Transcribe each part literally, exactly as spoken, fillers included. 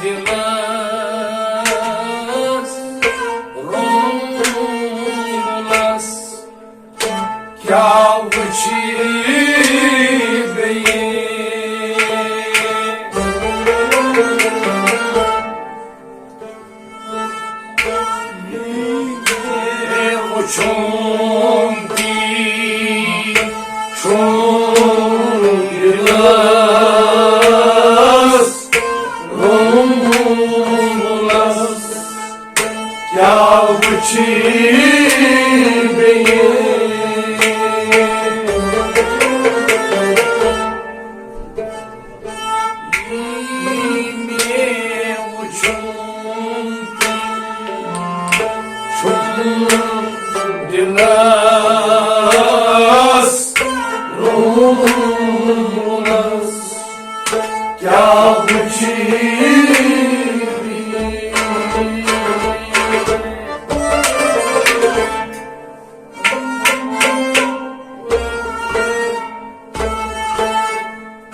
دِلس روٚمبُلس کیٛاہ وٕچھی بیٚیہِ؟ وٕچھُم تی چھُم دِلس روٚمبُلس کیٛاہ وٕچھی بیٚیہِ؟ یی مےٚ وُچھُن تہِ چھُم دِلس روٗنس کیٛاہ وُچھی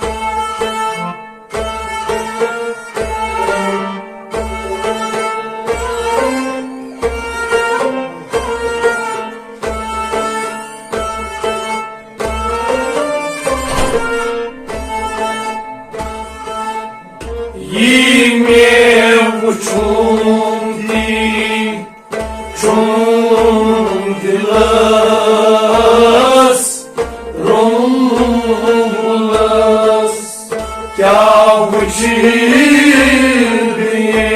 بیٚیہِ؟ یی مےٚ وُچھُن دی چھُم دِلس روٚمبُلس کیٛاہ وُچھِ بیٚیہِ؟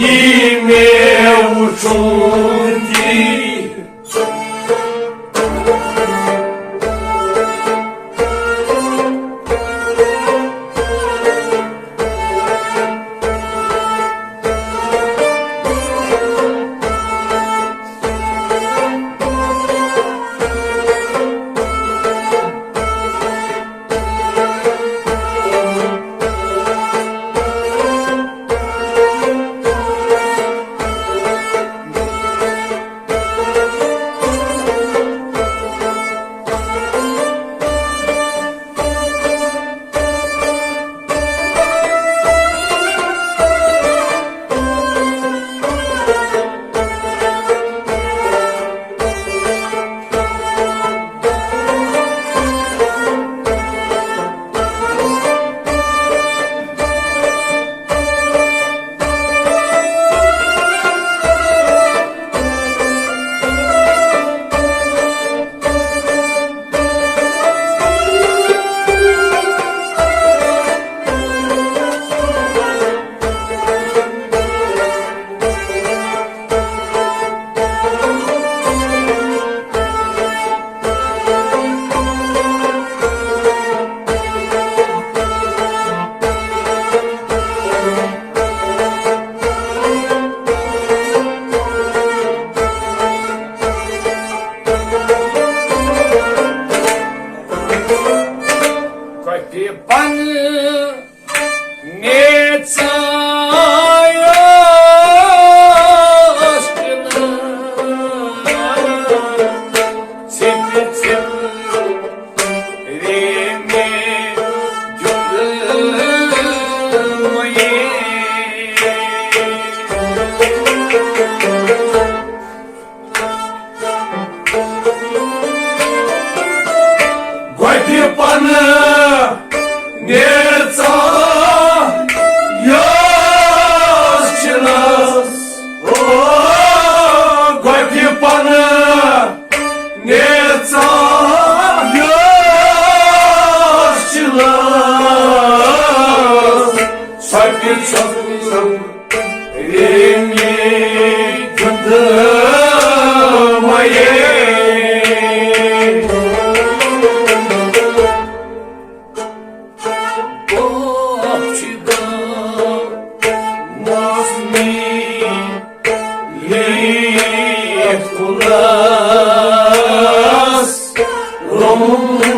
یی مےٚ وُچھُن تی کۄپہِ پن نیژایوس تِلہٕ۔ ژھِپ ژھِپ ریمہِ جُلہٕ مۄیے۔ گۄپہِ پن نیژایوس تِلہٕ۔ او، گۄپہِ پن نیژایوس تِلہٕ۔ سۄ تہِ چھَس ریمہِ جُلہٕ مۄیے۔ اوہ چھِ گام موسمی لیکھ کُلس روٚمبُلس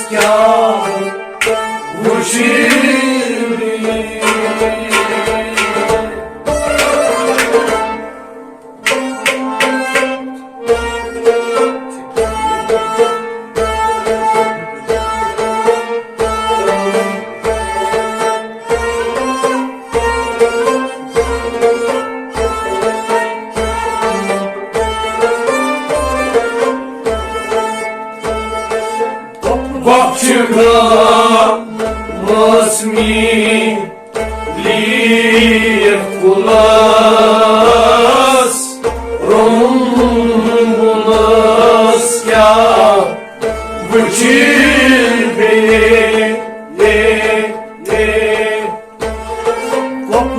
کیٛاہ وُچھِ۔ بۄچھِ گٔمٕژ میٖٹھۍ لیٖکھ کُلس، روٚنٛگُنس کیٛاہ وٕچھِ بیٚیہِ۔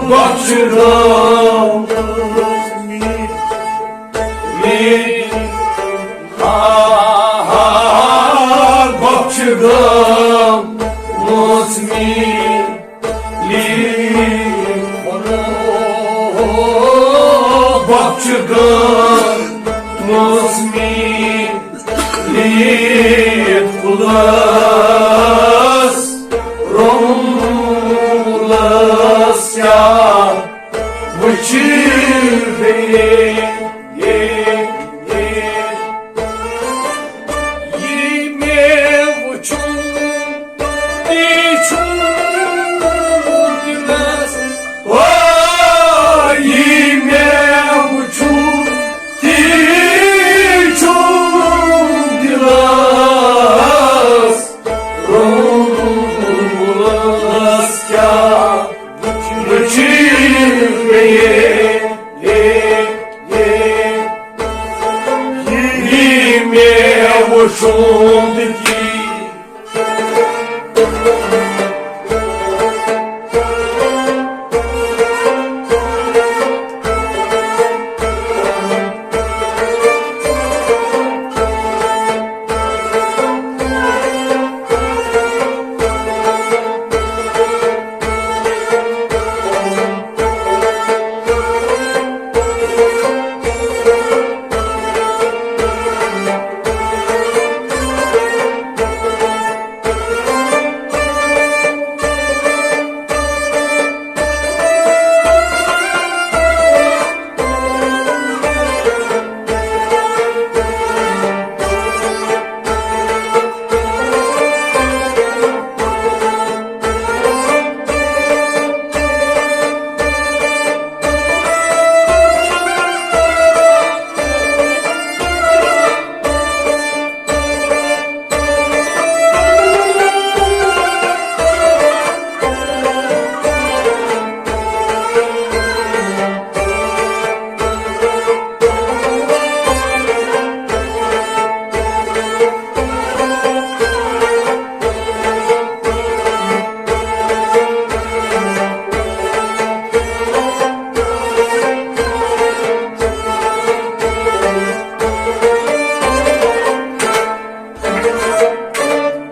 بۄچھِ گٔمٕژ میٖٹھۍ، آ، بۄچھِ گٔمٕژ میٖٹھۍ، بۄچھِ گٔمٕژ میٖٹھۍ، لیٖکھ کُلس، روٚنٛگُنس کیٛاہ وٕچھِ بیٚیہِ۔ یہِ مےٚ وٕچھُن، تی چھُم دِلس۔ او، یہِ مےٚ وٕچھُن، تی چھُم دِلس۔ روٚنٛگُنس کیٛاہ وٕچھِ بیٚیہِ۔ یہِ مےٚ وٕچھُن، تی۔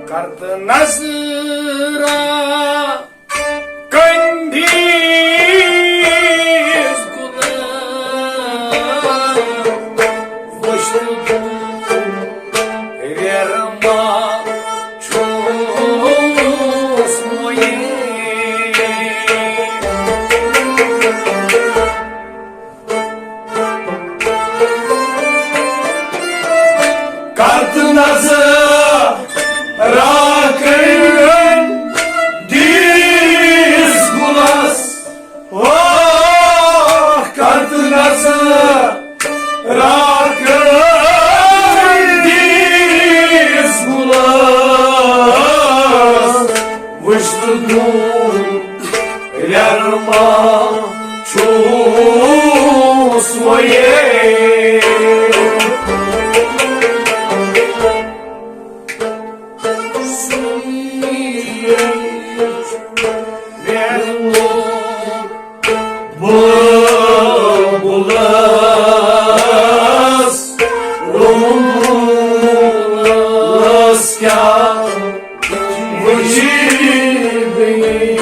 کر تہٕ نظرا کٔنٛڈِس گُلہٕ وُچھتہٕ دوٗر، ویرٕ ما چھُس وۄنۍ۔ کتھ نظر راکن دیس گلس، او، کتھ نظر راکن دیس گلس، وچھ تہٕ دوٗر ویرما چھُس وۄنۍ۔ ویرمو بُلبُلس رومس کیٛاہ وٕچھِ بیٚیہِ۔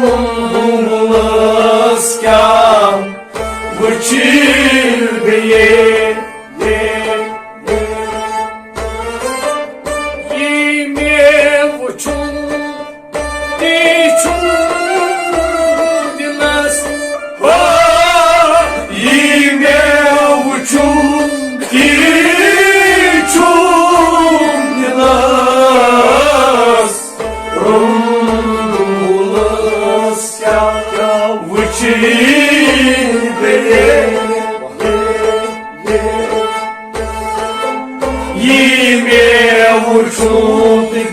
بُمبُلَس کیٛاہ وٕچھِ بیٚیہِ؟ یی مےٚ وٕچھُن تی چھُم دِلس، ہو، یی مےٚ وٕچھُم تی چھُم دِلس۔ رُمبُلس کیٛاہ وٕچھِ بیٚیہِ؟ یی مےٚ وٕچھُن تی۔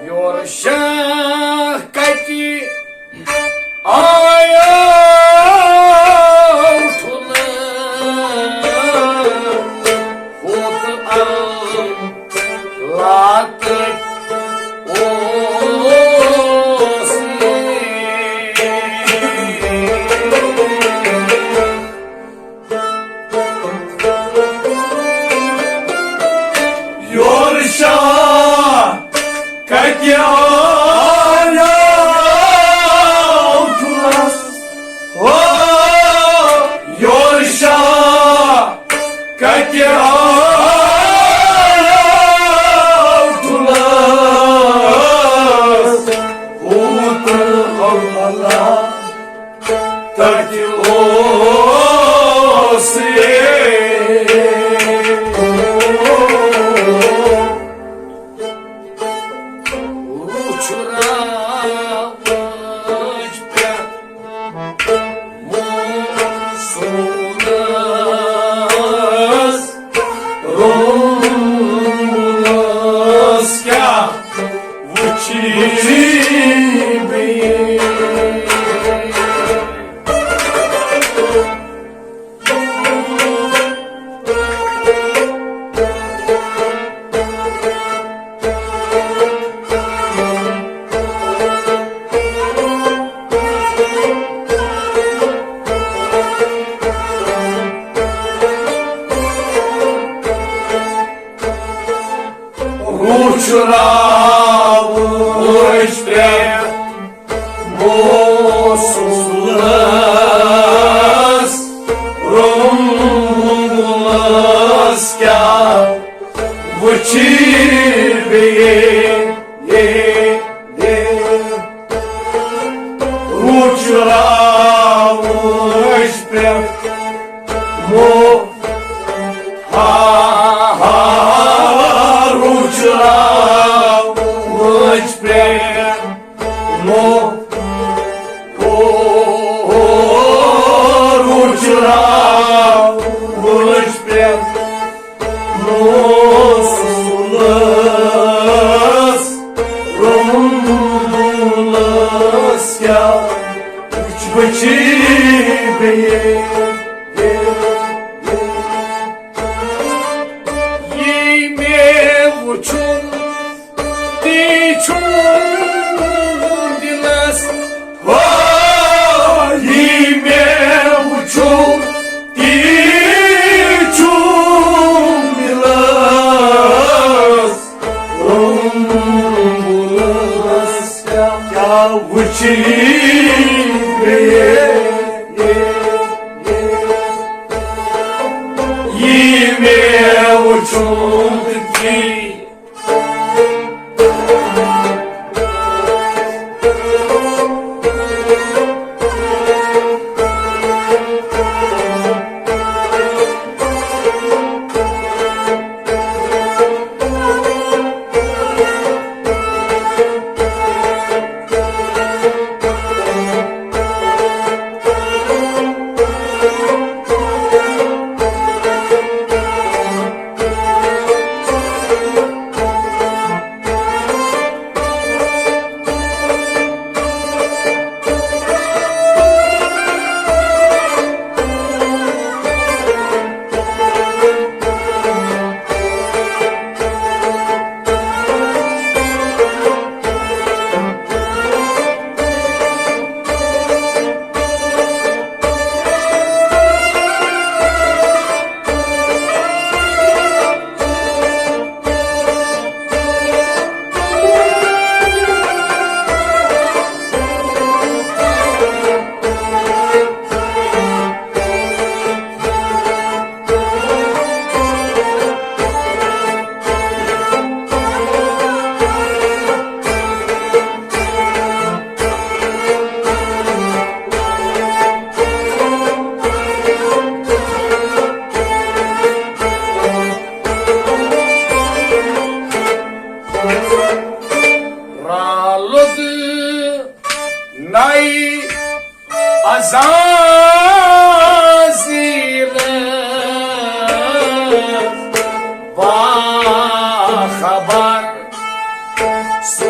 یورٕ شاہ کتہِ آیو ٹھُلہٕ، ہوٚت ال لاتہٕ اوس۔ یورٕ شاہ کتہِ آیو ٹھُلس؟ ہو، یورٕ شاہ کتہِ آیو ٹھُلس؟ ہوٚت ال لاتہٕ تتہِ اوس۔ وُچھ راوٕچ پٮ۪ٹھ موسوٗمس، روملس کیٛاہ وُچھِ بیٚیہِ؟ وُچھ راوٕچ پٮ۪ٹھ موسوٗمس، روملس کیٛاہ وُچھِ بیٚیہِ؟ وُچھ راوٕچ پٮ۪ٹھ مو ہا، ہا، ہا، رُچھ راوٕچ پرٛٮ۪تھ مو-، او، او، رُچھ راوٕچ پرٛٮ۪تھ موسمس، روملس کیٛاہ وُچھ، وُچھ بیٚیہِ۔ یی مےٚ وُچھُن، تی چھُم وٕچھی مےٚ یہِ مےٚ وٕچھُن تہِ۔ رالُد نَے عزازیل باخبر سُے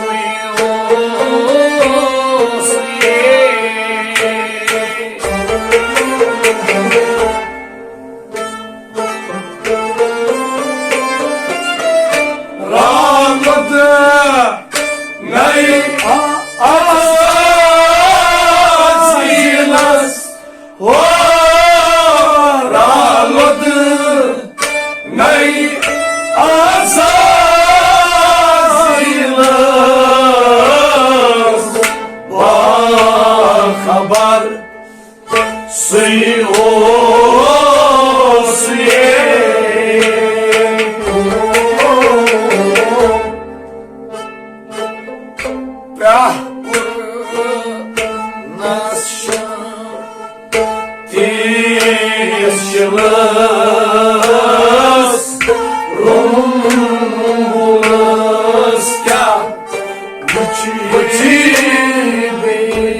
اوس یے۔ رحمت نَے عزازیلس، ہو رحمت نَے عزازیلس، باخبر سُے اوس یے۔ پرٛاہ کوٚرنس تیس شِلس، روٚنُم بُلس کیٛاہ وٕچھی بیٚیہِ۔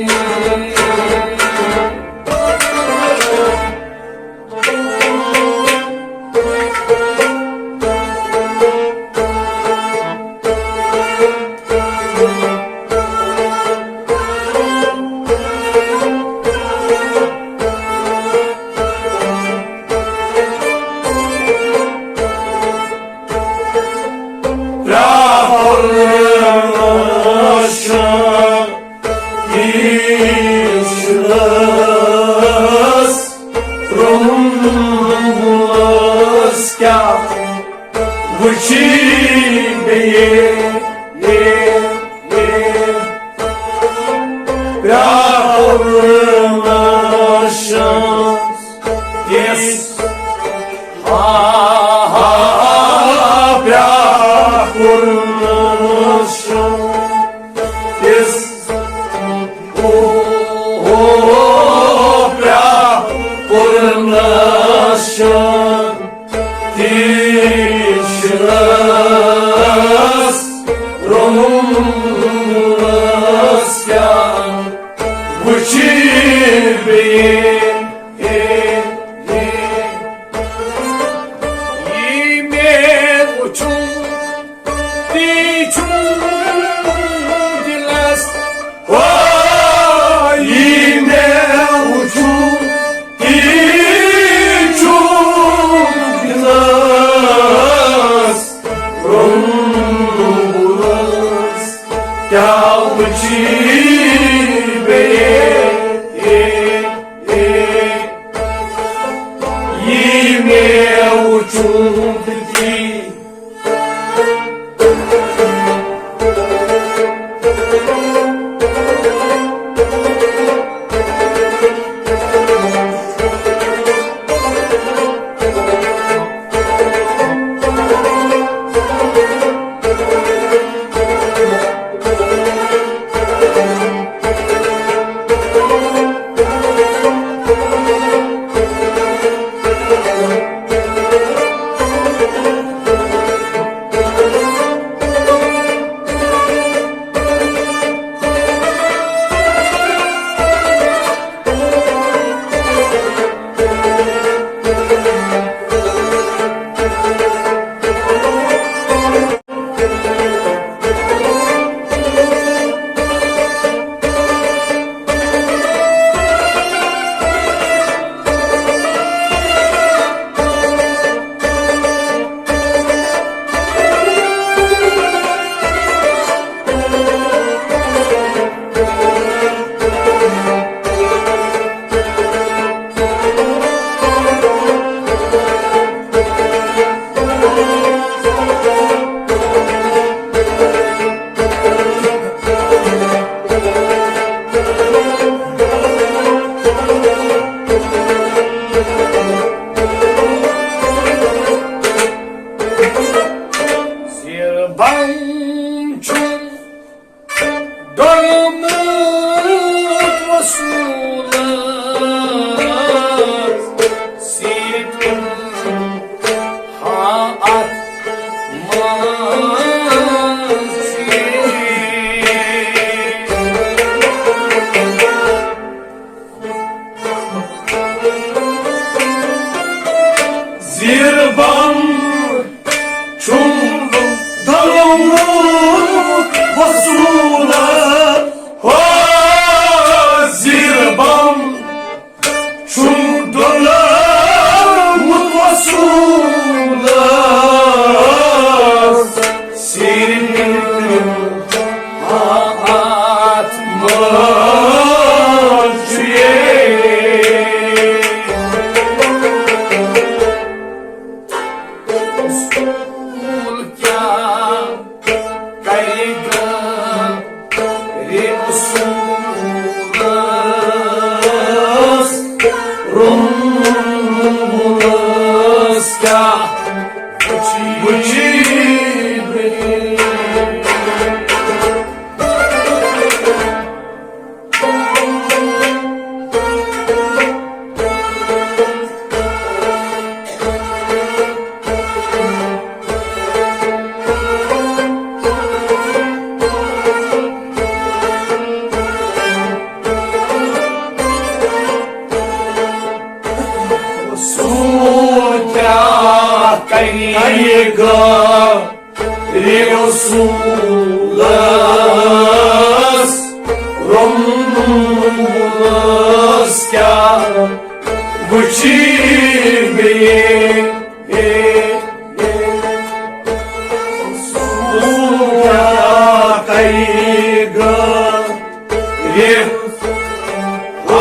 پرٛاہ کوٚرنس تیس شِلس، روٚنُم بُلس کیٛاہ وٕچھی بیٚیہِ۔ پرٛاہ کوٚرنس تیس، ہا، ہا، ہا، پرٛاہ کوٚرنس تیس۔ او، او، پرٛاہ کوٚرنس تیس شِلس، روٚنُم بُلس کیٛاہ وٕچھی بیٚیہِ۔ یہِ مےٚ وٕچھُن تی چھُم دِلس۔ ہو، یہِ مےٚ وٕچھُن تی چھُم دِلس۔ روٚنُم بُلس کیٛاہ وٕچھی بیٚیہِ۔ یہِ مےٚ وٕچھُن تی۔ محمود رسولس سیٖرتن ہا اتھ منٛز چھُ یہِ۔ زیر بم چھُم دلومُت وصوٗلس، ہو زیر بم چھُم دلومُت وصوٗلس، سیٖرِتھ اتھ منٛز چھُ یہِ۔ اصوٗل کیٛاہ کرِ غٲرِ اصوٗلس، روٚمبلس کیٛاہ وٕچھی، وٕچھی بیٚیہِ۔ سُہ کیٛاہ کرِ غٲرِ اصوٗلس، روٚمبلس کیٛاہ وٕچھی بیٚیہِ۔ اصوٗل کیٛاہ کرِ غٲرِ، آ،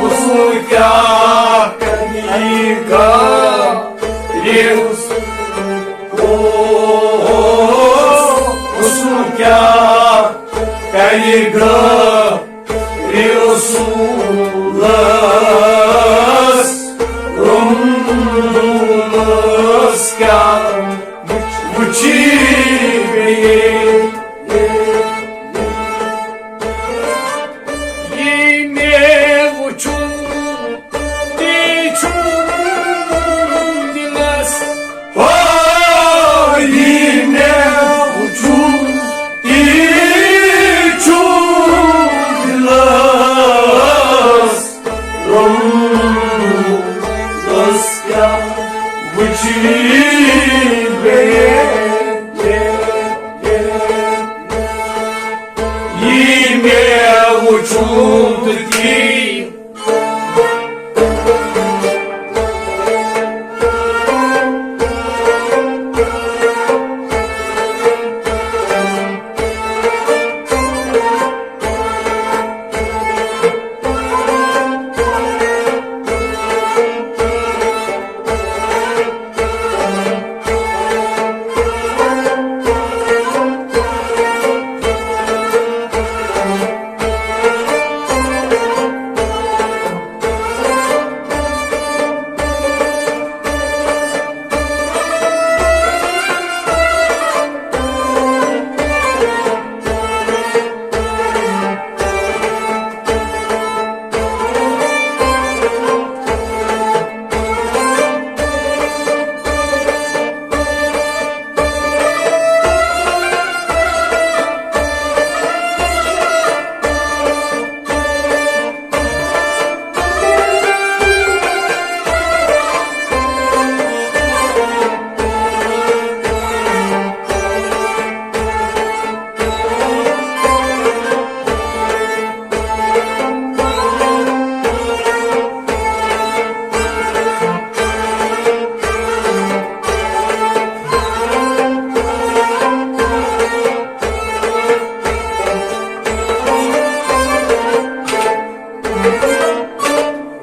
اصوٗل کیٛاہ کرِ غٲرِ، او، اصوٗل کیٛاہ کرِ غٲرِ اصوٗلس، روٚمبلس کیٛاہ وٕچھی بیٚیہِ۔ یہِ مےٚ وٕچھُن تہِ چھُم دِلس۔ ہو، یہِ مےٚ وٕچھُن تہِ چھُم دِلس۔ روٚمبلس کیٛاہ وٕچھی بیٚیہِ۔ یہِ مےٚ وٕچھُن تہٕ تی۔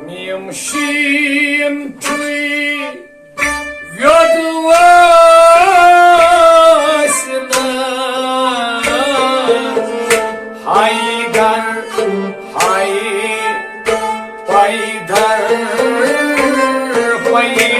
میم شین ٹُے ویوٚد وٲسۍ نہٕ۔ ہاے در، ہاے پیدر، ہاے۔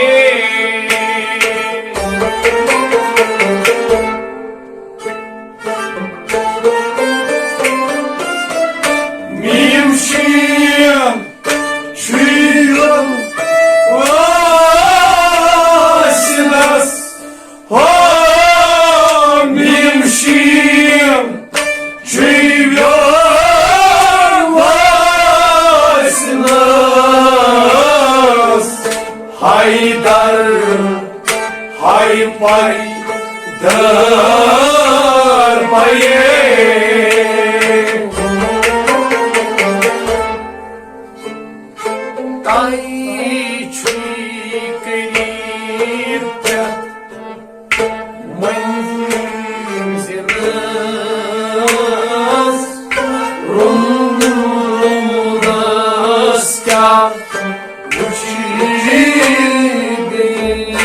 تۄہہِ چھُے قریب پرٛٮ۪تھ منزلس، رُملس کیٛاہ وٕچھِ بیٚیہِ۔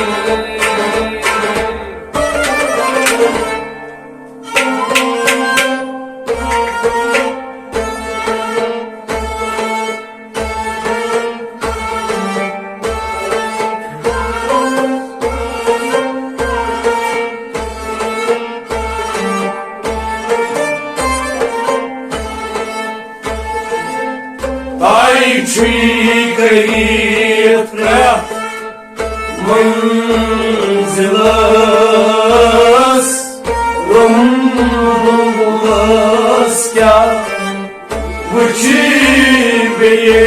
تۄہہِ چھُے قریب پرٛٮ۪تھ منزلس، رُملس کیٛاہ وٕچھِ بیٚیہِ۔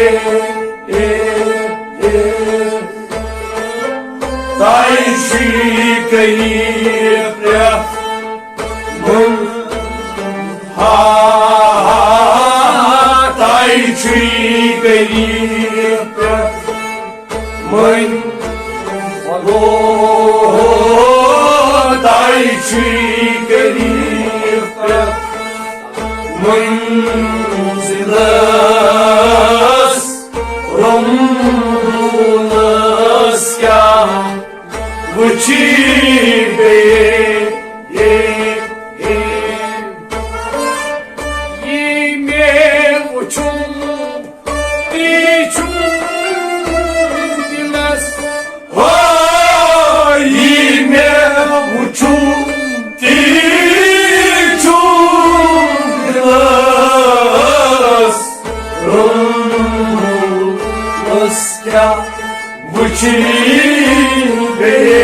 تۄہہِ چھُے قریب پرٛٮ۪تھ منزلس، ہا، تۄہہِ چھُے قریب پرٛٮ۪تھ منزلس، تۄہہِ چھُے قریب پرٛٮ۪تھ منزلس، رُملس کیٛاہ وٕچھِ بیٚیہِ۔ یہِ مےٚ وٕچھُن تہِ چھُم دِلس، ہو، یہِ مےٚ وٕچھُم تہِ چھُم دِلس، رُملس کیٛاہ وٕچھِ بیٚیہِ۔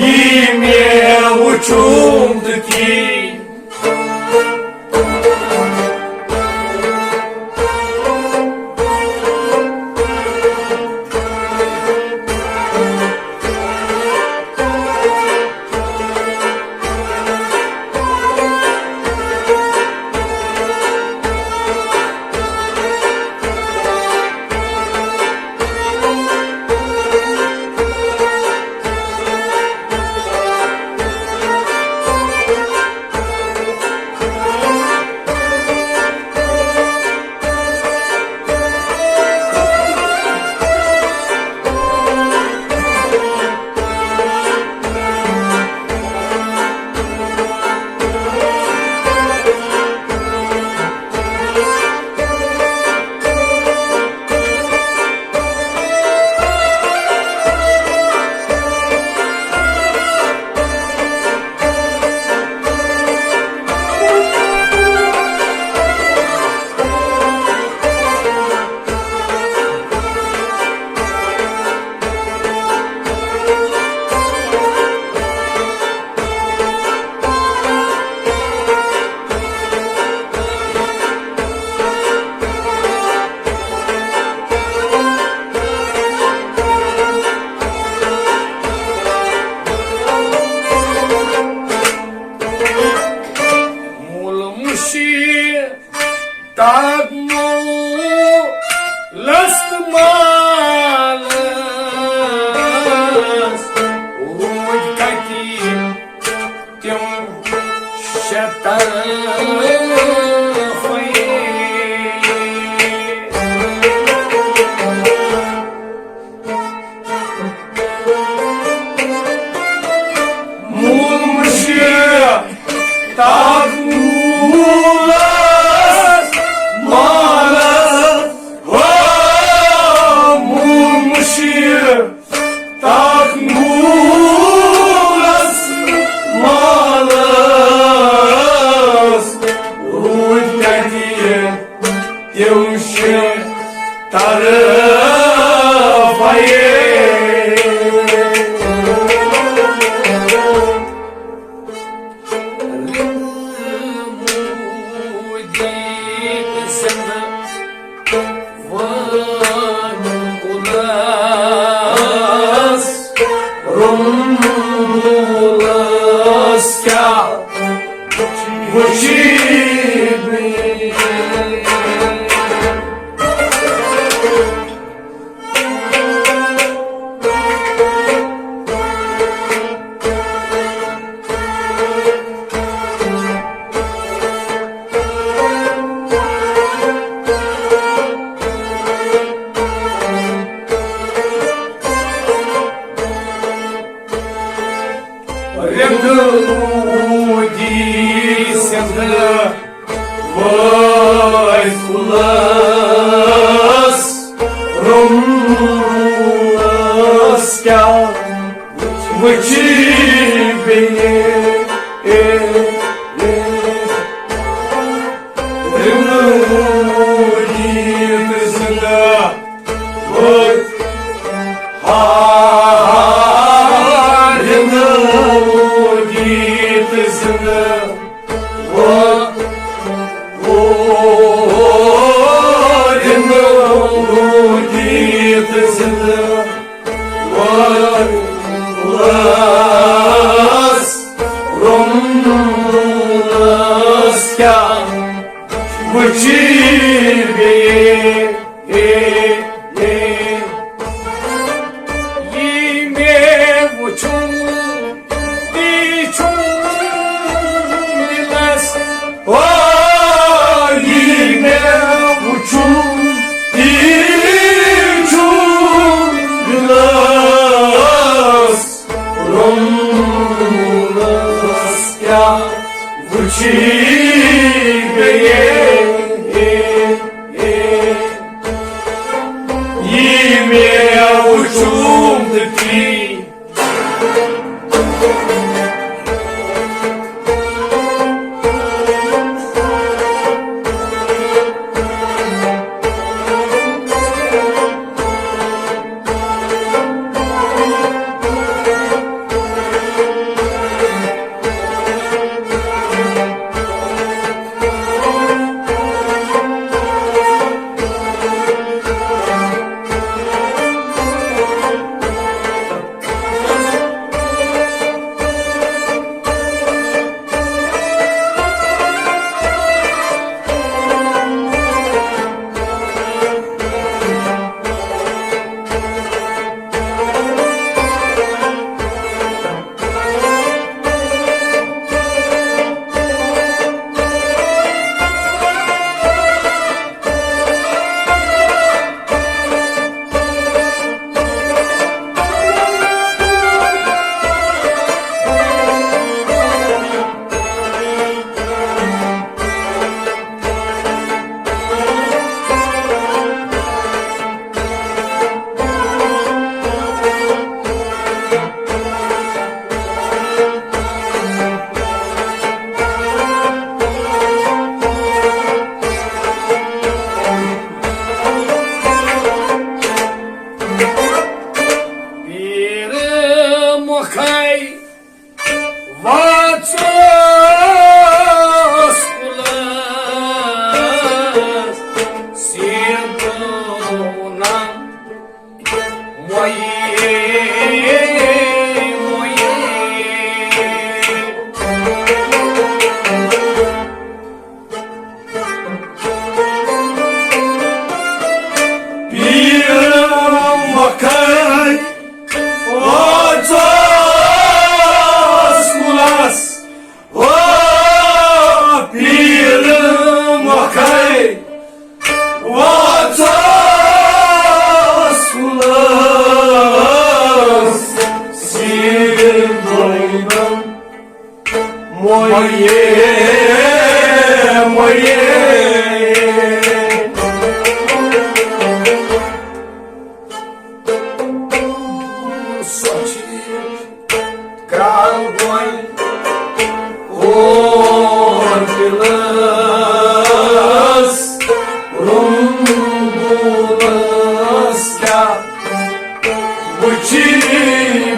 یہِ مےٚ وٕچھُم تہٕ تی۔ مول مُشی تاک مولس تہٕ مالس، روٗدۍ کَتہِ تِم شےٚ طرفے۔ مول مُشی تاک مولس، رنگہٕ روٗدی سیٚنٛدٕ وٲلۍ کُلس روٚمُس کیٛاہ وٕچھی بیٚیہِ؟ اے، اے، رنگہٕ روٗدی تہٕ زِنٛدٕ وٲلۍ، آ، رنگہٕ روٗدی تہٕ زِنٛدٕ وٲلۍ، او، رنگہٕ روٗدی تہٕ زِنٛدٕ وٲلۍ، روٚمُس کیٛاہ وٕچھی بیٚیہِ؟ یی مےٚ وٕچھُن، تی چھُم دِلس۔ او، یی مےٚ وٕچھُن، تی چھُم دِلس۔ روٚمُس کیٛاہ وٕچھی بیٚیہِ؟ یی مےٚ وٕچھُم تہٕ تی۔ پیٖرٕ مۄکھے واژس کُلس سیٖر گوٚو نم۔ مۄیے، مۄیے۔ پیٖر مۄکھے واژس کُلس، او پیٖر مۄکھے واژس کُلس، سیٖر گوٚو نم۔ مۄیے، مۄیے۔ سۄ چھِ کرٛالہٕ بۄن اور دِلس روٚمبوٗلس کیٛاہ وٕچھی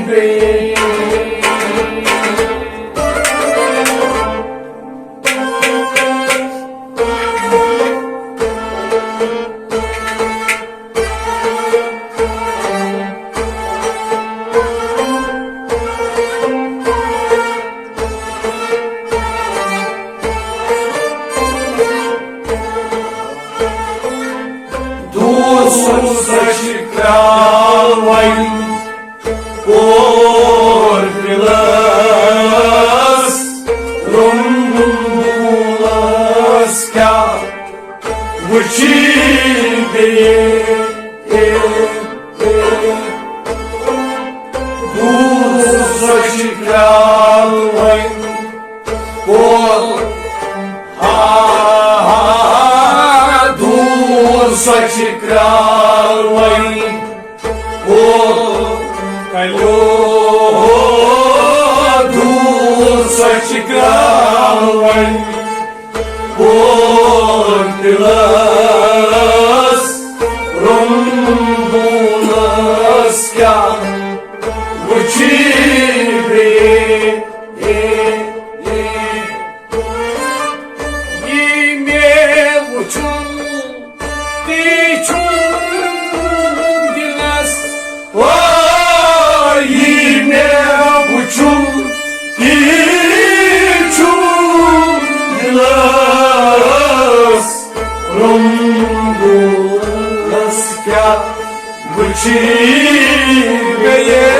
بیٚیہِ؟ سۄ چھِ کرٛال وۄنۍ۔ او، کَلیو دوٗر سۄ چھِ کرٛال وۄنۍ۔ او، دِلَس رۄمبوٗنَس کیٛاہ وٕچھی بیٚیہِ؟ یی مےٚ وٕچھُن، تی چھُم دِلس۔ او، یی مےٚ وٕچھُن، تی چھُم دِلس۔ رۄمبوٗنس کیٛاہ وٕچھی بیٚیہِ؟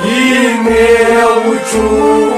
یی مےٚ وٕچھُن،